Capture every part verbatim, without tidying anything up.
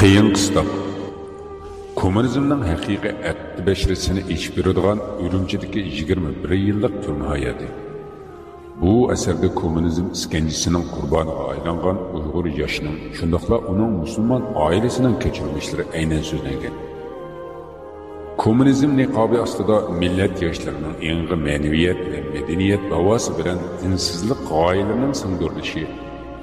قىيىن قىستاق. كوممۇنىزمنىڭ ھەقىقىي ئەتتە بەشىرىسىنى ئېچىپ بېرىدىغان ئۈرۈمچىدىكى يىگىرمە بىر يىللىق تۈرمە ھاياتى. بۇ ئەسەردە كوممۇنىزم ئىسكەنجىسىنىڭ قۇربانىغا ئايلانغان ئۇيغۇر ياشىنىڭ، شۇنداقلا ئۇنىڭ مۇسۇلمان ئائىلىسىنىڭ كەچۈرمىشلىرى ئەينەن سۆزلەنگەن. كوممۇنىزم نىقابى ئاستىدا مىللەت ياشلىرىنىڭ ئېڭىغا مەنىۋىيەت ۋە مەدەنىيەت لاۋاسى بىلەن دىنسىزلىق غايىلىرىنىڭ سىڭدۈرۈلۈشى،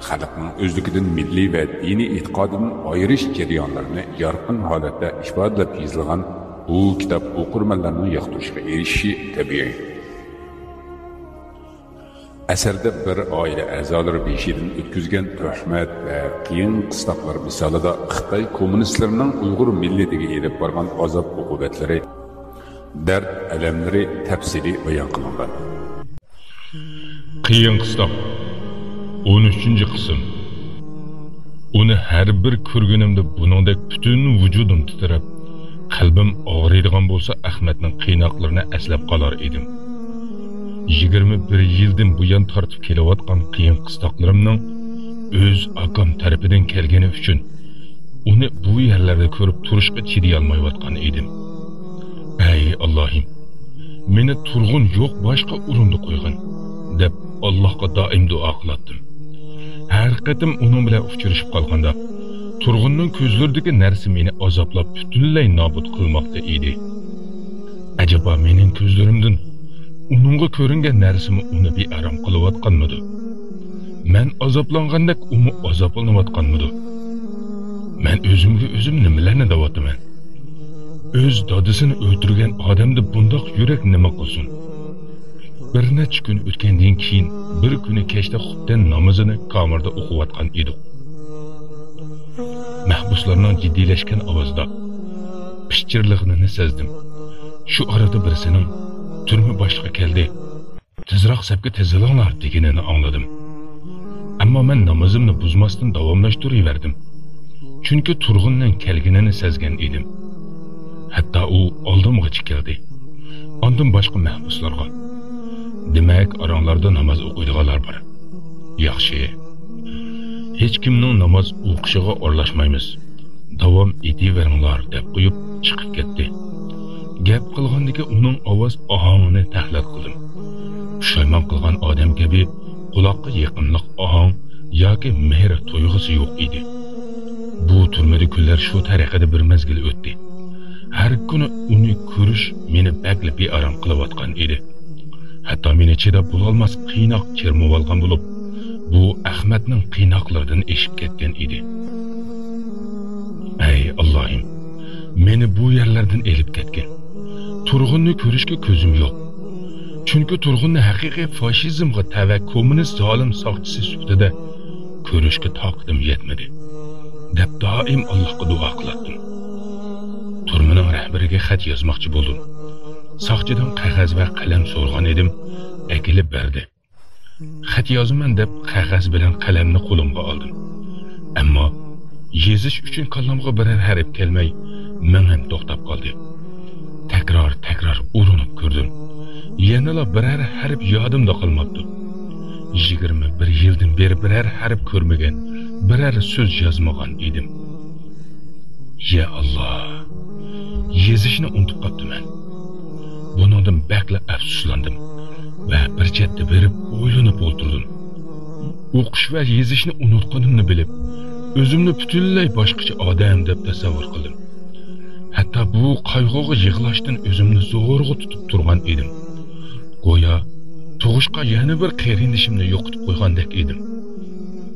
خەلقنىڭ ئۆزلۈكىدىن مىللىي ۋە دىنىي ئېتىقادىدىن ئايرىش جەريانلىرىنى يارقىن ھالەتتە ئىپادىلەپ يېزىلغان بۇ كىتاب ئوقۇرمەنلەرنىڭ ياقتۇرۇشىغا ئېرىشىشى تەبىئىي. ئەسەردە بىر ئائىلە ئەزالىرى بېشىدىن ئۆتكۈزگەن تۆھمەت ۋە قىيىن قىستاقلار مىسالىدا خىتاي كوممۇنىستلىرىنىڭ ئۇيغۇر مىللىتىگە ئېلىپ بارغان ئازاب-ئوقۇبەتلىرى، دەرد-ئەلەملىرى تەپسىلىي بايان قىلىنغان. قىيىن قىستاق، ئون ئۈچىنچى قىسىم. ئۇنى ھەر بىر كۆرگىنىمدە بۇنىڭدەك پۈتۈن ۋۇجۇدۇم تىترەپ، قەلبىم ئاغرىيدىغان بولسا ئەخمەتنىڭ قىيناقلىرىنى ئەسلەپ قالار ئىدىم. يىگىرمە بىر يىلدىن بۇيان تارتىپ كېلىۋاتقان قىيىن قىستاقلىرىمنىڭ ئۆز ئاكام تەرىپىدىن كەلگىنى ئۈچۈن ئۇنى بۇ يەرلەردە كۆرۈپ تۇرۇشقا چىدىيالمايۋاتقان ئىدىم. ئەي ئاللاھىم، مېنى تۇرغۇن يوق باشقا ئورۇندا قويغىن، دەپ ئاللاھقا دائىم دۇئا قىلاتتىم. ھەر قېتىم ئۇنىڭ بىلەن ئۇچرىشىپ قالغاندا، تۇرغۇننىڭ كۆزلىرىدىكى نەرسە مېنى ئازابلاپ پۈتۈنلەي نابۇت قىلماقتا ئىدى. ئەجەبا مېنىڭ كۆزلىرىمدىن ئۇنىڭغا كۆرۈنگەن نەرسىمۇ ئۇنى بىئارام قىلىۋاتقانمىدۇ؟ مەن ئازابلانغاندەك ئۇمۇ ئازابلىنىۋاتقانمىدۇ؟ مەن ئۆزۈمگە ئۆزۈم نېمىلەرنى دەۋاتىمەن؟ ئۆز دادىسىنى ئۆلتۈرگەن ئادەمدە بۇنداق يۈرەك نېمە قىلسۇن؟ بىر نەچچە كۈن ئۆتكەندىن كېيىن، بىر كۈنى كەچتە خۇپتەن نامىزىنى كامېردا ئوقۇۋاتقان ئىدۇق. مەھبۇسلارنىڭ جىددىيلەشكەن ئاۋازدا پىچىرلىغىنىنى سەزدىم. شۇ ئارىدا بىرسىنىڭ «تۈرمە باشلىقى كەلدى، تېزراق سەپكە تىزىلىڭلار» دېگىنىنى ئاڭلىدىم. ئەمما مەن نامىزىمنى بۇزماستىن داۋاملاشتۇرۇۋەردىم. چۈنكى تۇرغۇننىڭ كەلگىنىنى سەزگەن ئىدىم. ھەتتا ئۇ ئالدىمغىچە كەلدى. ئاندىن باشقا مەھبۇسلارغا: «دېمەك، ئاراڭلاردا ناماز ئوقۇيدىغانلار بار. ياخشى. ھېچكىمنىڭ ناماز ئوقۇشىغا ئارىلاشمايمىز. داۋام ئېتىۋېرىڭلار» دەپ قويۇپ چىقىپ كەتتى. گەپ قىلغاندىكى ئۇنىڭ ئاۋاز ئاھاڭىنى تەقلىد قىلدىم. پۇشايمان قىلغان ئادەم كەبى قۇلاققا يېقىملىق ئاھاڭ ياكى مېھىر تۇيغۇسى يوق ئىدى. بۇ تۈرمىدە كۈنلەر شۇ تەرىقىدە بىر مەزگىل ئۆتتى. ھەر كۈنى ئۇنى كۆرۈش مېنى بەكلا بىئارام قىلىۋاتقان ئىدى. ھەتتا مېنى چىداپ بولالماس قىيناق چىرمىۋالغان بولۇپ، بۇ ئەخمەتنىڭ قىيناقلىرىدىن ئېشىپ كەتكەن ئىدى. ئەي ئاللاھىم، مېنى بۇ يەرلەردىن ئېلىپ كەتكىن. تۇرغۇننى كۆرۈشكە كۆزۈم يوق. چۈنكى تۇرغۇننى ھەقىقىي فاشىزمغا تەۋە كوممۇنىست زالىم ساقچىسى سۈپىتىدە كۆرۈشكە تاقىتىم يەتمىدى، دەپ دائىم ئاللاھقا دۇئا قىلاتتىم. تۈرمىنىڭ رەھبىرىگە خەت يازماقچى بولدۇم. ساقچىدىن قەغەز ۋە قەلەم سورىغان ئىدىم، ئەكېلىپ بەردى. خەت يازىمەن دەپ قەغەز بىلەن قەلەمنى قولۇمغا ئالدىم. ئەمما يېزىش ئۈچۈن كاللامغا بىرەر ھەرپ كەلمەي، مېڭەم توختاپ قالدى. تەكرار، تەكرار ئۇرۇنۇپ كۆردۈم. يەنىلا بىرەر ھەرپ يادىمدا قالماپتۇ. يىگىرمە بىر يىلدىن بېرى بىرەر ھەرپ كۆرمىگەن، بىرەر سۆز يازمىغان ئىدىم. يا ئاللا، يېزىشنى ئۇنتۇپ قاپتىمەن. بۇنىڭدىن بەكلا ئەپسۇسلاندىم ۋە بىر چەتتە بېرىپ ئويلىنىپ ئولتۇردۇم. ئوقۇش ۋە يېزىشنى ئۇنتقىنىمنى بىلىپ، ئۆزۈمنى پۈتۈنلەي باشقىچە ئادەم دەپ تەسەۋۋۇر قىلدىم. ھەتتا بۇ قايغۇغا يىغلاشتىن ئۆزۈمنى زورغا تۇتۇپ تۇرغان ئىدىم. گويا تۇغۇشقا يەنە بىر قېرىندىشىمنى يوقىتىپ قويغاندەك ئىدىم.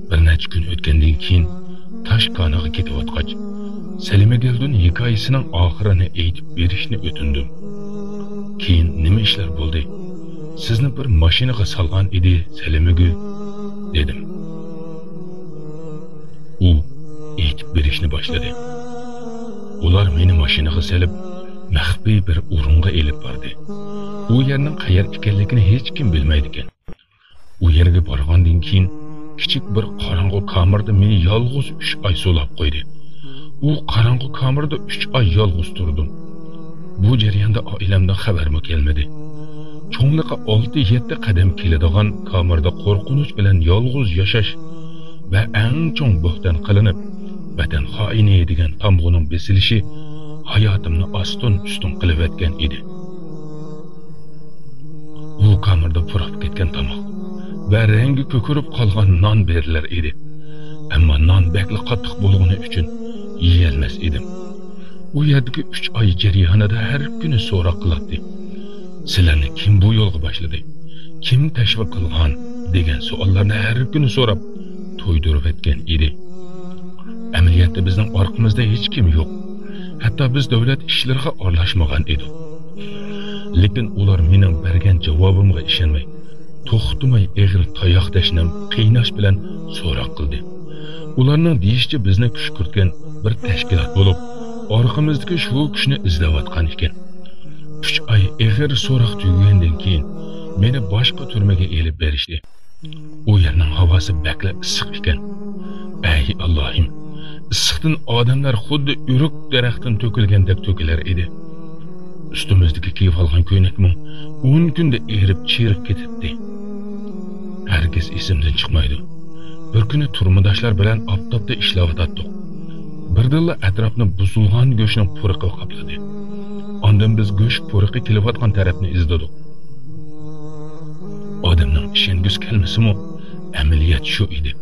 بىر نەچچە كۈن ئۆتكەندىن كېيىن تاش كانىغا كېتىۋاتقاچ، سەلىمىگۈلدىن ھېكايىسىنىڭ ئاخىرىنى ئېيتىپ بېرىشنى ئۆتۈندۈم. كېيىن نېمە ئىشلار بولدى؟ سىزنى بىر ماشىنىغا سالغان ئىدى سەلىمىگۈل، دېدىم. ئۇ ئېيتىپ بېرىشنى باشلىدى. ئۇلار مېنى ماشىنىغا سېلىپ، مەخپىي بىر ئورۇنغا ئېلىپ باردى. ئۇ يەرنىڭ قەيەر ئىكەنلىكىنى ھېچكىم بىلمەيدىكەن. ئۇ يەرگە بارغاندىن كېيىن، كىچىك بىر قاراڭغۇ كامېردا مېنى يالغۇز ئۈچ ئاي سولاپ قويدى. ئۇ قاراڭغۇ كامېردا ئۈچ ئاي يالغۇز تۇردۇم. بۇ جەرياندا ئائىلەمدىن خەۋەرمۇ كەلمىدى. چوڭلۇقى ئالتە يەتتە قەدەم كېلىدىغان كامېردا قورقۇنچ بىلەن يالغۇز ياشاش ۋە ئەڭ چوڭ بۆھتان قىلىنىپ، ۋەتەن خائىنى دېگەن تامغىنىڭ بېسىلىشى ھاياتىمنى ئاستىن-ئۈستۈن قىلىۋەتكەن ئىدى. بۇ كامېردا پۇراپ كەتكەن تاماق ۋە رەڭگى كۆكىرىپ قالغان نان بېرىلەر ئىدى. ئەمما نان بەكلا قاتتىق بولغىنى ئۈچۈن يېيەلمەس ئىدىم. ئۇ يەردىكى ئۈچ ئاي جەريانىدا ھەر كۈنى سوراق قىلاتتى. «سىلەرنى كىم بۇ يولغا باشلىدى؟ كىم تەشۋىق قىلغان؟» دېگەن سوئاللارنى ھەر كۈنى سوراپ تويدۇرۇۋەتكەن ئىدى. ئەمەلىيەتتە بىزنىڭ ئارقىمىزدا ھېچكىم يوق. ھەتتا بىز دۆلەت ئىشلىرىغا ئارىلاشمىغان ئىدۇق. لېكىن ئۇلار مېنىڭ بەرگەن جاۋابىمغا ئىشەنمەي، توختىماي ئېغىر تاياق تەشنەم قىيناش بىلەن سوراق قىلدى. ئۇلارنىڭ دېيىشىچە، بىزنى كۈشكۈرتكەن بىر تەشكىلات بولۇپ، ئارقىمىزدىكى شۇ كۈچنى ئىزدەۋاتقان ئىكەن. ئۈچ ئاي ئېغىر سوراق تۈگىگەندىن كېيىن، مېنى باشقا تۈرمىگە ئېلىپ بېرىشتى. ئۇ يەرنىڭ ھاۋاسى بەكلا ئىسسىق ئىكەن. ئەي ئاللاھىم، ئىسسىقتىن ئادەملەر خۇددى ئۆرۈك دەرەختىن تۆكۈلگەندەك تۆكۈلەر ئىدى. ئۈستىمىزدىكى كىيىۋالغان كۆينەكمۇ ئون كۈندە ئېرىپ، چىرىپ كېتەتتى. ھەرگىز ئېسىمدىن چىقمايدۇ. بىر كۈنى تۈرمىداشلار بىلەن ئاپتاپتا ئىشلەۋاتاتتۇق. بىردىنلا ئەتراپنى بۇزۇلغان گۆشنىڭ پۇرىقى قاپلىدى. ئاندىن بىز گۆش پۇرىقى كېلىۋاتقان تەرەپنى ئىزدىدۇق. ئادەمنىڭ ئىشەنگۈسى كەلمىسىمۇ، ئەمەلىيەت شۇ ئىدى.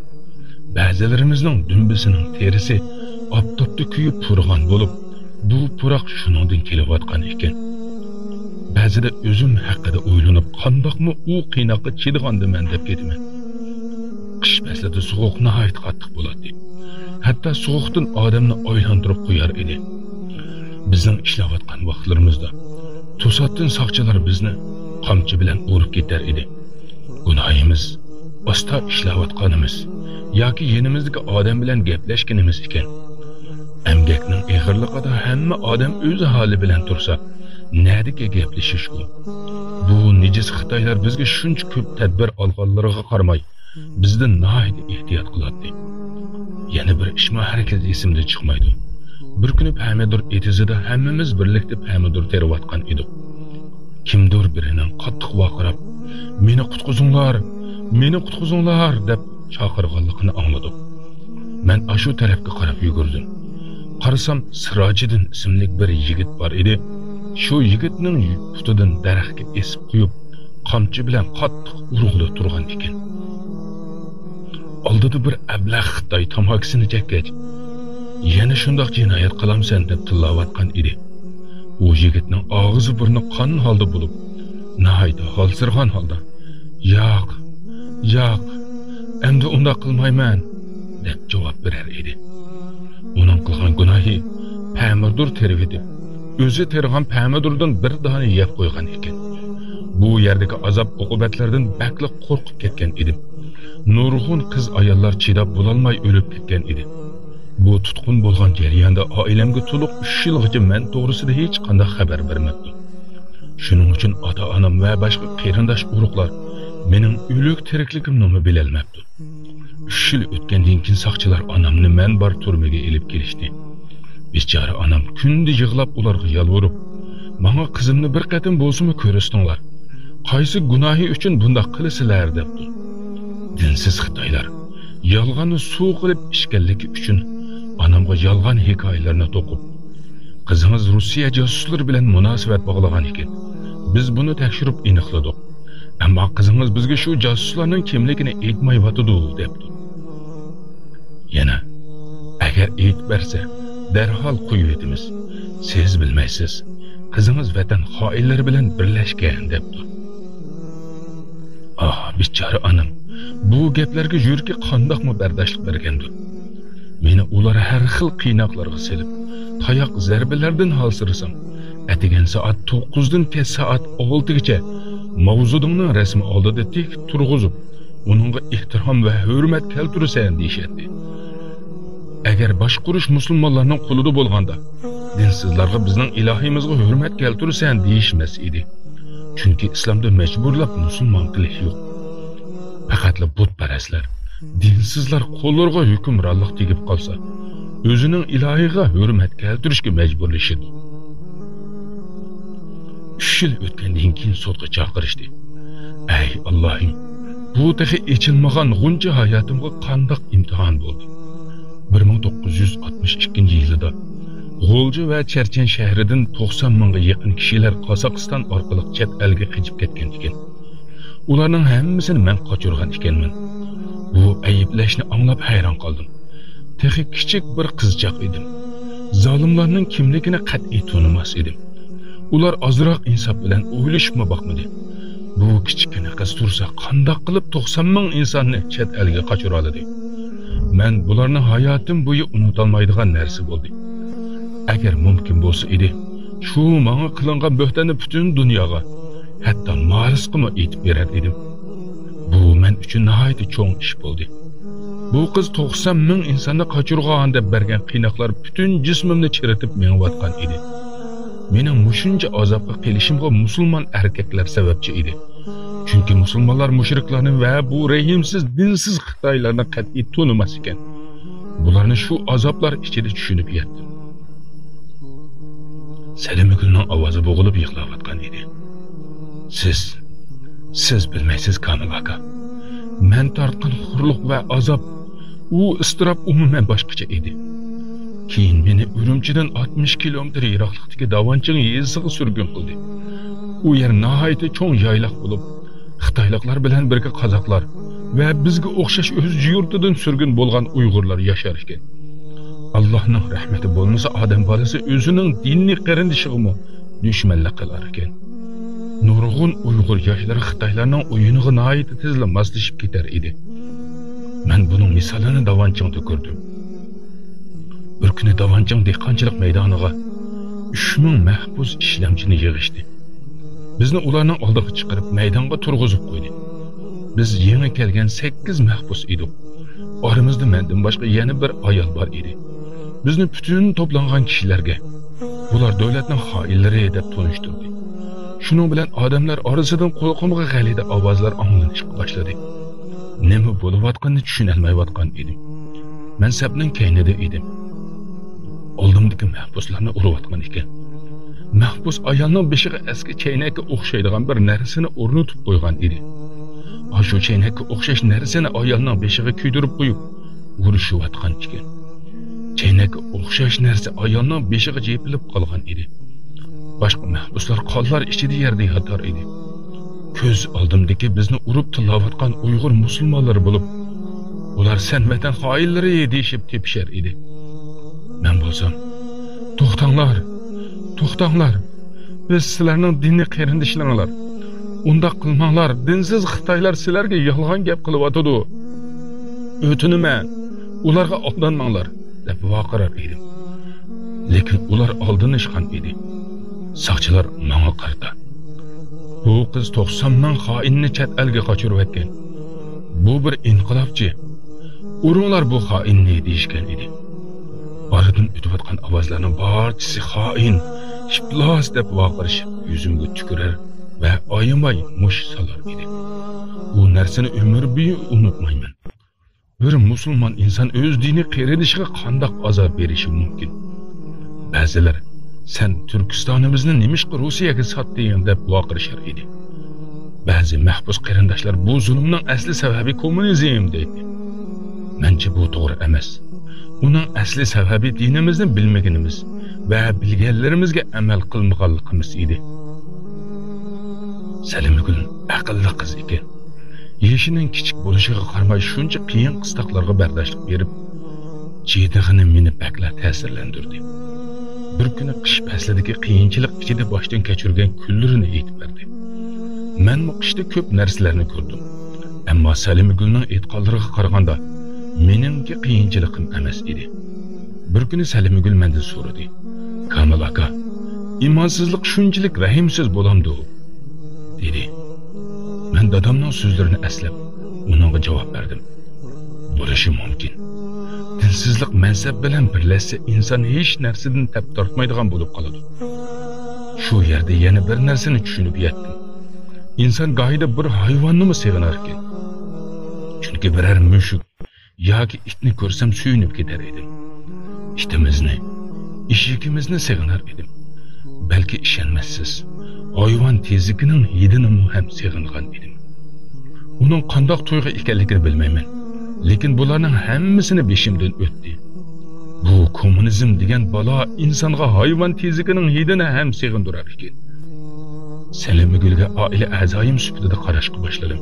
بەزىلىرىمىزنىڭ دۈمبىسىنىڭ تېرىسى ئاپتاپتا كۆيۈپ پۇرىغان بولۇپ، بۇ پۇراق شۇنىڭدىن كېلىۋاتقان ئىكەن. بەزىدە ئۆزۈم ھەققىدە ئويلىنىپ، قانداقمۇ ئۇ قىيناققا چىدىغاندىمەن دەپ كېتىمەن. قىش پەسلىدە سوغۇق ناھايىتى قاتتىق بولاتتى. ھەتتا سوغۇقتىن ئادەمنى ئايلاندۇرۇپ قويار ئىدى. بىزنىڭ ئىشلەۋاتقان ۋاقىتلىرىمىزدا توساتتىن ساقچىلار بىزنى قامچا بىلەن ئۇرۇپ كېتەر ئىدى. گۇناھىمىز ئاستا ئىشلەۋاتقىنىمىز ياكى يېنىمىزدىكى ئادەم بىلەن گەپلەشكىنىمىز ئىكەن. ئەمگەكنىڭ ئېغىرلىقىدا ھەممە ئادەم ئۆز ھالى بىلەن تۇرسا، نەدىكى گەپلىشىش ئۇ؟ بۇ نىجىس خىتايلار بىزگە شۇنچە كۆپ تەدبىر ئالغانلىرىغا قارىماي، بىزدىن ناھايىتى ئېھتىيات قىلاتتى. يەنە بىر ئىشمۇ ھەرگىز ئېسىمدىن چىقمايدۇ. بىر كۈنى پەمىدۇر ئېتىزىدا ھەممىمىز بىرلىكتە پەمىدۇر تېرىۋاتقان ئىدۇق. كىمدۇر بىرىنىڭ قاتتىق ۋارقىراپ، «مېنى قۇتقۇزۇڭلار، مېنى قۇتقۇزۇڭلار!» دەپ چاقىرغانلىقىنى ئاڭلىدۇق. مەن ئاشۇ تەرەپكە قاراپ يۈگۈردۈم. قارىسام، سىراجىدىن ئىسىملىك بىر يىگىت بار ئىدى. شۇ يىگىتنىڭ پۇتىدىن دەرەخكە ئېسىپ قويۇپ، قامچا بىلەن قاتتىق ئۇرغىلى تۇرغان ئىكەن. ئالدىدا بىر ئەبلەخ خىتاي تاماكىسىنى چەككەچ، «يەنە شۇنداق جىنايەت قىلامسەن؟» دەپ تىللاۋاتقان ئىدى. ئۇ يىگىتنىڭ ئاغزى بۇرنى قان ھالدا بولۇپ، ناھايىتى ھالسىرىغان ھالدا، «ياق، ياق، ئەمدى ئۇنداق قىلمايمەن» دەپ جاۋاب بېرەر ئىدى. ئۇنىڭ قىلغان گۇناھى، پەمىدۇر تېرىۋېتىپ، ئۆزى تېرىغان پەمىدۇردىن بىر دانە يەپ قويغان ئىكەن. بۇ يەردىكى ئازاب-ئوقۇبەتلەردىن بەكلا قورقۇپ كەتكەن ئىدىم. نۇرغۇن قىز-ئاياللار چىداپ بولالماي ئۆلۈپ كەتكەن ئىدى. بۇ تۇتقۇن بولغان جەرياندا ئائىلەمگە تولۇق ئۈچ يىلغىچە مەن توغرىسىدا ھېچقانداق خەۋەر بەرمەپتۇ. شۇنىڭ ئۈچۈن ئاتا-ئانام ۋە باشقا قېرىنداش-ئۇرۇقلار مېنىڭ ئۆلۈك-تىرىكلىكىمنىمۇ بىلەلمەپتۇ. ئۈچ يىل ئۆتكەندىن كېيىن ساقچىلار ئانامنى مەن بار تۈرمىگە ئېلىپ كېلىشتى. بىچارە ئانام كۈندە يىغلاپ ئۇلارغا يالۋۇرۇپ، «ماڭا قىزىمنى بىر قېتىم بولسىمۇ كۆرسىتىڭلار. قايسى گۇناھى ئۈچۈن بۇنداق قىلىسىلەر؟» دەپتۇ. دىنسىز خىتايلار يالغاننى سۇ قىلىپ ئىچكەنلىكى ئۈچۈن ئانامغا يالغان ھېكايىلەرنى توقۇپ، «قىزىڭىز روسىيە جاسۇسلىرى بىلەن مۇناسىۋەت باغلىغان ئىكەن. بىز بۇنى تەكشۈرۈپ ئېنىقلىدۇق. ئەمما قىزىڭىز بىزگە شۇ جاسۇسلارنىڭ كىملىكىنى ئېيتمايۋاتىدۇ» دەپتۇ. يەنە، «ئەگەر ئېيتىپ بەرسە، دەرھال قويۇۋېتىمىز. سىز بىلمەيسىز، قىزىڭىز ۋەتەن خائىنلىرى بىلەن بىرلەشكەن» دەپتۇ. ئاھ، بىچارە ئانام، بۇ گەپلەرگە يۈرىكى قانداقمۇ بەرداشلىق بەرگەندۇ؟ مېنى ئۇلار ھەر خىل قىيناقلارغا سېلىپ، تاياق زەربىلەردىن ھالسىرىسام، ئەتىگەن سائەت توققۇزدىن كەچ سائەت ئالتىگىچە ماۋزېدۇڭنىڭ رەسىمى ئالدىدا تىك تۇرغۇزۇپ، ئۇنىڭغا ئېھتىرام ۋە ھۆرمەت كەلتۈرىسەن دېيىشەتتى. ئەگەر باشقۇرۇش مۇسۇلمانلارنىڭ قولىدا بولغاندا، دىنسىزلارغا «بىزنىڭ ئىلاھىمىزغا ھۆرمەت كەلتۈرىسەن» دېيىشمەس ئىدى. چۈنكى ئىسلامدا مەجبۇرلاپ مۇسۇلمان قىلىش يوق. پەقەتلا بۇتپەرەسلەر، دىنسىزلار قوللىرىغا ھۆكۈمرانلىق تېگىپ قالسا، ئۆزىنىڭ ئىلاھىغا ھۆرمەت كەلتۈرۈشكە مەجبۇرلىشىدۇ. ئۈچ يىل ئۆتكەندىن كېيىن سوتقا چاقىرىشتى. ئەي ئاللاھىم، بۇ تېخى ئېچىلمىغان غۇنچە ھاياتىمغا قانداق ئىمتىھان بولدى! بىر مىڭ توققۇز يۈز ئاتمىش ئىككىنچى يىلىدا غۇلجا ۋە چەرچەن شەھىرىدىن توقسان مىڭغا يېقىن كىشىلەر قازاقىستان ئارقىلىق چەت ئەلگە قېچىپ كەتكەن ئىكەن. ئۇلارنىڭ ھەممىسىنى مەن قاچۇرغان ئىكەنمەن. بۇ ئەيىبلەشنى ئاڭلاپ ھەيران قالدىم. تېخى كىچىك بىر قىزچاق ئىدىم. زالىملارنىڭ كىملىكىنى قەتئىي تونۇماس ئىدىم. ئۇلار ئازراق ئىنساپ بىلەن ئويلىشىپمۇ باقمىدى. بۇ كىچىككىنە قىز تۇرسا، قانداق قىلىپ توقسان مىڭ ئىنساننى چەت ئەلگە قاچۇرالىدى؟ مەن بۇلارنى ھاياتىم بويى ئۇنتالمايدىغان نەرسە بولدى. ئەگەر مۇمكىن بولسا ئىدى، شۇ ماڭا قىلىنغان بۆھتاننى پۈتۈن دۇنياغا، ھەتتا مارسقىمۇ ئېيتىپ بېرەر ئىدىم. بۇ مەن ئۈچۈن ناھايىتى چوڭ ئىش بولدى. بۇ قىز توقسان مىڭ ئىنساننى قاچۇرغان دەپ بەرگەن قىيناقلار پۈتۈن جىسمىمنى چىرىتىپ مېڭىۋاتقان ئىدى. مېنىڭ مۇشۇنچە ئازابقا قېلىشىمغا مۇسۇلمان ئەركەكلەر سەۋەبچى ئىدى. چۈنكى مۇسۇلمانلار مۇشرىكلارنى ۋە بۇ رەھىمسىز، دىنسىز خىتايلارنى قەتئىي تونۇماس ئىكەن. بۇلارنى شۇ ئازابلار ئىچىدە چۈشىنىپ يەتتىم. سەلىمىگۈلنىڭ ئاۋازى بوغۇلۇپ يىغلاۋاتقان ئىدى. سىز، سىز بىلمەيسىز، كامىل ئاكا. مەن تارتقان خورلۇق ۋە ئازاب، ئۇ ئىزتىراپ ئومۇمەن باشقىچە ئىدى. كېيىن مېنى ئۈرۈمچىدىن ئاتمىش كىلومېتىر يىراقلىقتىكى داۋانچىڭ يېزىسىغا سۈرگۈن قىلدى. ئۇ يەر ناھايىتى چوڭ يايلاق بولۇپ، خىتايلىقلار بىلەن بىرگە قازاقلار ۋە بىزگە ئوخشاش ئۆز يۇرتىدىن سۈرگۈن بولغان ئۇيغۇرلار ياشار ئىكەن. ئاللاھنىڭ رەھمىتى بولمىسا، ئادەم بالىسى ئۆزىنىڭ دىنىي قېرىندىشىغىمۇ دۈشمەنلىك قىلار ئىكەن. نۇرغۇن ئۇيغۇر ياشلىرى خىتايلارنىڭ ئويۇنىغا ناھايىتى تېزلا ماسلىشىپ كېتەر ئىدى. مەن بۇنىڭ مىسالىنى داۋانچىڭدا كۆردۈم. بىر كۈنى داۋانچىڭ دېھقانچىلىق مەيدانىغا ئۈچ مىڭ مەھبۇس ئىشلەمچىنى يىغىشتى. بىزنى ئۇلارنىڭ ئالدىغا چىقىرىپ، مەيدانغا تۇرغۇزۇپ قويدى. بىز يېڭى كەلگەن سەككىز مەھبۇس ئىدۇق. ئارىمىزدا مەندىن باشقا يەنە بىر ئايال بار ئىدى. بىزنى پۈتۈن توپلانغان كىشىلەرگە، «بۇلار دۆلەتنىڭ خائىنلىرى» دەپ تونۇشتۇردى. شۇنىڭ بىلەن ئادەملەر ئارىسىدىن قۇلىقىمغا غەلىتە ئاۋازلار ئاڭلىنىشقا باشلىدى. نېمە بولۇۋاتقىنىنى چۈشىنەلمەيۋاتقان ئىدىم. مەن سەپنىڭ كەينىدە ئىدىم. ئالدىمدىكى مەھبۇسلارنى ئۇرۇۋاتقان ئىكەن. مەھبۇس ئايالنىڭ بېشىغا ئەسكى چەينەككە ئوخشايدىغان بىر نەرسىنى ئورنىتىپ قويغان ئىدى. ئاشۇ چەينەككە ئوخشاش نەرسىنى ئايالنىڭ بېشىغا كىيدۈرۈپ قويۇپ، ئۇرۇشۇۋاتقان ئىكەن. چەينەككە ئوخشاش نەرسە ئايالنىڭ بېشىغا يېپىلىپ قالغان ئىدى. باشقا مەھبۇسلار قانلار ئىچىدە يەردە ياتار ئىدى. كۆز ئالدىمدىكى بىزنى ئۇرۇپ تىللاۋاتقان ئۇيغۇر مۇسۇلمانلىرى بولۇپ، ئۇلار «سەن ۋەتەن خائىنلىرى» دېيىشىپ تېپىشار ئىدى. مەن بولسام، «توختاڭلار، توختاڭلار! بىز سىلەرنىڭ دىنىي قېرىندىشلىرىڭلار. ئۇنداق قىلماڭلار، دىنسىز خىتايلار سىلەرگە يالغان گەپ قىلىۋاتىدۇ. ئۆتۈنىمەن، ئۇلارغا ئالدانماڭلار» دەپ ۋارقىرار ئىدىم. لېكىن ئۇلار ئالدىنىشقان ئىدى. ساقچىلار ماڭا قارىتا، «بۇ قىز توقسان مىڭ خائىننى چەت ئەلگە قاچۇرۇۋەتكەن. بۇ بىر ئىنقىلابچى. ئۇرۇڭلار بۇ خائىننى» دېيىشكەن ئىدى. ئارىدىن ئۆتۈۋاتقان ئاۋازلارنىڭ بارچىسى «خائىن، ئىپلاس» دەپ ۋارقىرىشىپ، يۈزۈمگە تۈكۈرەر ۋە ئايىماي مۇش سالار ئىدى. بۇ نەرسىنى ئۆمۈر بويى ئۇنتۇمايمەن. بىر مۇسۇلمان ئىنسان ئۆز دىنىي قېرىندىشىغا قانداق ئازار بېرىشى مۇمكىن؟ بەزىلەر، «سەن تۈركىستانىمىزنى نېمىشقا روسىيەگە ساتتىڭ؟» دەپ ۋارقىرىشار ئىدى. بەزى مەھبۇس قېرىنداشلار، «بۇ زۇلۇمنىڭ ئەسلى سەۋەبى كوممۇنىزم» دەيتتى. مەنچە بۇ توغرا ئەمەس. ئۇنىڭ ئەسلى سەۋەبى دىنىمىزنى بىلمىگىنىمىز ۋە بىلگەنلىرىمىزگە ئەمەل قىلمىغانلىقىمىز ئىدى. سەلىمگۈل ئەقىللىق قىز ئىكەن. يېشىنىڭ كىچىك بولۇشىغا قارىماي، شۇنچە قىيىن قىستاقلارغا بەرداشلىق بېرىپ، چىدىغىنى مېنى بەكلا تەسىرلەندۈردى. بىر كۈنى قىش پەسلىدىكى قىيىنچىلىق ئىچىدە باشتىن كەچۈرگەن كۈنلىرىنى ئېيتىپ بەردى. مەنمۇ قىشتا كۆپ نەرسىلەرنى كۆردۈم. ئەمما سەلىمگۈلنىڭ ئېيتقانلىرىغا قارىغاندا، مېنىڭكى قىيىنچىلىقىم ئەمەس ئىدى. بىر كۈنى سەلىمگۈل مەندىن سورىدى، «كامىل ئاكا، ئىمانسىزلىق شۇنچىلىك رەھىمسىز بولامدۇ؟» دېدى. مەن دادامنىڭ سۆزلىرىنى ئەسلەپ، ئۇنىڭغا جاۋاب بەردىم، «بولۇشى مۇمكىن. دىنسىزلىق مەنسەپ بىلەن بىرلەشسە، ئىنسان ھېچ نەرسىدىن تەپ تارتمايدىغان بولۇپ قالىدۇ.» شۇ يەردە يەنە بىر نەرسىنى چۈشىنىپ يەتتىم. ئىنسان گاھىدا بىر ھايۋاننىمۇ سېغىناركەن. چۈنكى بىرەر مۈشۈك ياكى ئىتنى كۆرسەم سۆيۈنۈپ كېتەر ئىدىم. ئىتىمىزنى، ئېشىكىمىزنى سېغىنار ئىدىم. بەلكى ئىشەنمەسسىز، ھايۋان تېزىكىنىڭ ھىدىنىمۇ ھەم سېغىنغان ئىدىم. ئۇنىڭ قانداق تۇيغۇ ئىكەنلىكىنى بىلمەيمەن، لېكىن بۇلارنىڭ ھەممىسىنى بېشىمدىن ئۆتتى. كوممۇنىزم دېگەن بالا ئىنسانغا ھايۋان تېزىكىنىڭ ھىدىنى ھەم سېغىندۇرار ئىكەن. سەلىمىگۈلگە ئائىلە ئەزايىم سۈپىتىدە قاراشقا باشلىدىم.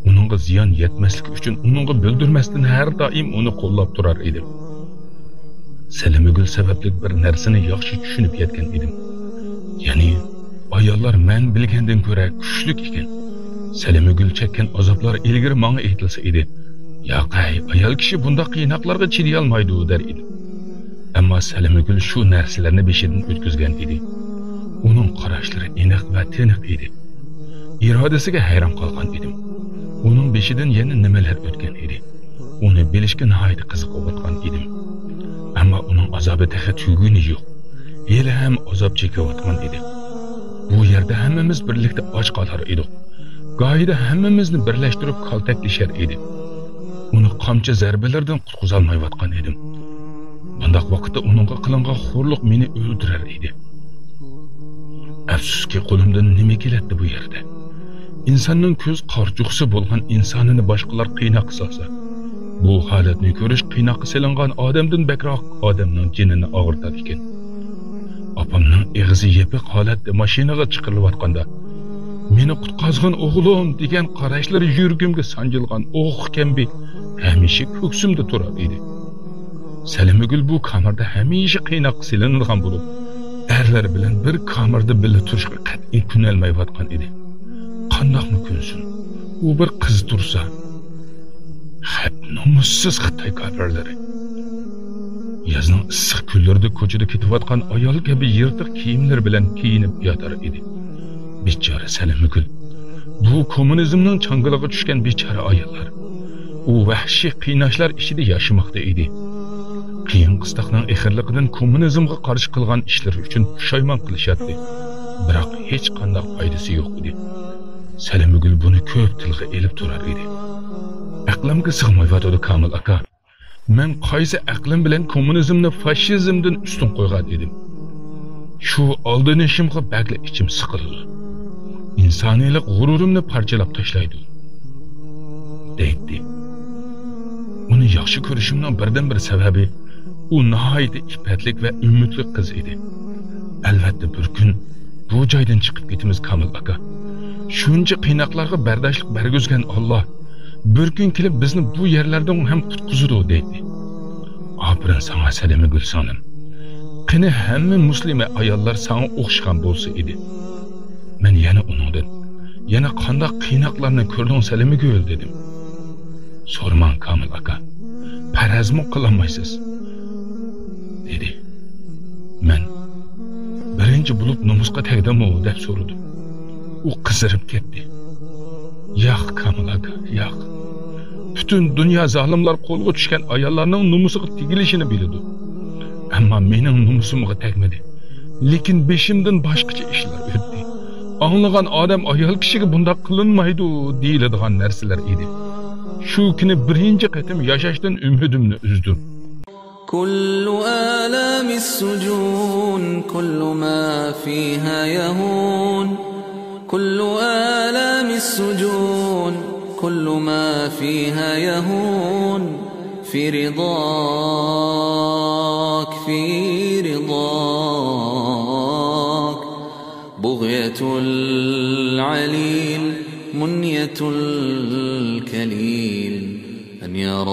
ئۇنىڭغا زىيان يەتمەسلىكى ئۈچۈن ئۇنىڭغا بىلدۈرمەستىن ھەر دائىم ئۇنى قوللاپ تۇرار ئىدىم. سەلىمىگۈل سەۋەبلىك بىر نەرسىنى ياخشى چۈشىنىپ يەتكەن ئىدىم. يەنى ئاياللار مەن بىلگەندىن كۆرە كۈچلۈك ئىكەن. سەلىمىگۈل چەككەن ئازابلار ئىلگىرى ماڭا ئېيتىلسا ئىدى، ياق ھەي، ئايال كىشى بۇنداق قىيناقلارغا چىدىيالمايدۇ، دەر ئىدىم. ئەمما سەلىمىگۈل شۇ نەرسىلەرنى بېشىدىن ئۆتكۈزگەن ئىدى. ئۇنىڭ قاراشلىرى ئېنىق ۋە تېنىق ئىدى. ئىرادىسىگە ھەيران قالغان ئىدىم. ئۇنىڭ بېشىدىن يەنە نېمىلەر ئۆتكەن ئىدى. ئۇنى بىلىشكە ناھايىتى قىزىقىۋاتقان ئىدىم. ئەمما ئۇنىڭ ئازابى تېخى تۈگىگىنى يوق. ھېلىھەم ئازاب چېكىۋاتقان ئىدى. بۇ يەردە ھەممىمىز بىرلىكتە ئاچ قالار ئىدۇق. گاھىدا ھەممىمىزنى بىرلەشتۈرۈپ كالتەكلىشەر ئىدى. ئۇنى قامچا زەربىلىرىدىن قۇتقۇزالمايۋاتقان ئىدىم. بۇنداق ۋاقىتتا ئۇنىڭغا قىلىنغان خورلۇق مېنى ئۆلتۈرەر ئىدى. ئەپسۇسكى، قولۇمدىن نېمە كېلەتتى بۇ يەردە؟ ئىنساننىڭ كۆز قارىچۇقىسى بولغان ئىنسانىنى باشقىلار قىيناققا سالسا، بۇ ھالەتنى كۆرۈش قىيناققا سېلىنغان ئادەمدىن بەكرەك ئادەمنىڭ جېنىنى ئاغرىتىدىكەن. ئاپامنىڭ ئېغىزى يېپىق ھالەتتە ماشىنىغا چىقىرىلىۋاتقاندا، مېنى قۇتقازغىن ئوغلۇم دېگەن قاراشلىرى يۈرىكىمگە سانجىلغان ئوق كەبى ھەمىشە كۆكسۈمدە تۇرار ئىدى. سەلىمىگۈل بۇ كامېردا ھەمىشە قىيناققا سېلىنىدىغان بولۇپ، ئەرلەر بىلەن بىر كامېردا بىللە تۇرۇشقا قەتئىي كۆنەلمەيۋاتقان ئىدى. قانداقمۇ كۆنسۇن؟ ئۇ بىر قىز تۇرسا. خەپ نومۇسسىز خىتاي كاپىرلىرى. يازنىڭ ئىسسىق كۈنلىرىدە كوچىدا كېتىۋاتقان ئايال كەبى يىرتىق كىيىملىرى بىلەن كىيىنىپ ياتار ئىدى. بىچارە سەلىمىگۈل. بۇ كوممۇنىزمنىڭ چاڭگىلىغا چۈشكەن بىچارە ئاياللار. ئۇ ۋەھشىي قىيناشلار ئىچىدە ياشىماقتا ئىدى. قىيىن قىستاقنىڭ ئېغىرلىقىدىن كوممۇنىزمغا قارشى قىلغان ئىشلىرى ئۈچۈن پۇشايمان قىلىشاتتى. بىراق ھېچقانداق پايدىسى يوق ئىدى. سەلىمگۈل بۇنى كۆپ تىلغا ئېلىپ تۇرار ئىدى. ئەقلىمگە سىغمايۋاتىدۇ، كامىل ئاكا. مەن قايسى ئەقلىم بىلەن كوممۇنىزمنى فاشىزمدىن ئۈستۈن قويغان ئىدىم؟ شۇ ئالدىنىشىمغا بەكلا ئىچىم سىقىلىدۇ. ئىنسانىيلىق غۇرۇرۇمنى پارچىلاپ تاشلايدۇ، دەيتتى. ئۇنى ياخشى كۆرۈشۈمنىڭ بىردىنبىر سەۋەبى، ئۇ ناھايىتى ئىپپەتلىك ۋە ئۈمىدلىك قىز ئىدى. ئەلۋەتتە، بىر كۈن بۇ جايدىن چىقىپ كېتىمىز، كامىل ئاكا. شۇنچە قىيناقلارغا بەرداشلىق بەرگۈزگەن ئاللا، بىر كۈن كېلىپ بىزنى بۇ يەرلەردىن ھەم قۇتقۇزىدۇ، دەيتتى. ئاپىرىن ساڭا، سەلىمىگۈل سىڭلىم. قېنى ھەممە مۇسلىمە ئاياللار ساڭا ئوخشىغان بولسا ئىدى. مەن يەنە ئۇنىڭدىن، يەنە قانداق قىيناقلارنى كۆردۈڭ، سەلىمىگۈل؟ دېدىم. سورىماڭ، كامىل ئاكا. پەرەزمۇ قىلالمايسىز، دېدى. مەن، بىرىنچى بولۇپ نومۇسقا تەگدىمۇ؟ دەپ سورىدىم. ئۇ قىزىرىپ كەتتى. ياق، كامىل ئاكا، ياق. پۈتۈن دۇنيا زالىملار قولىغا چۈشكەن ئاياللارنىڭ نومۇسىغا تېگىلىشىنى بىلىدۇ. ئەمما مېنىڭ نومۇسۇمغا تەگمىدى. لېكىن بېشىمدىن باشقىچە ئىشلار ئۆتتى. ئاڭلىغان ئادەم ئايال كىشىگە بۇنداق قىلىنمايدۇ دېيىلىدىغان نەرسىلەر ئىدى. شۇ كۈنى بىرىنچى قېتىم ياشاشتىن ئۈمىدىمنى ئۈزدۈم. كل آلام السجون كل ما فيها يهون. كل آلام السجون كل ما فيها يهون. في رضاك، في رضاك. بغية العليل، منية الكليل، أن يراك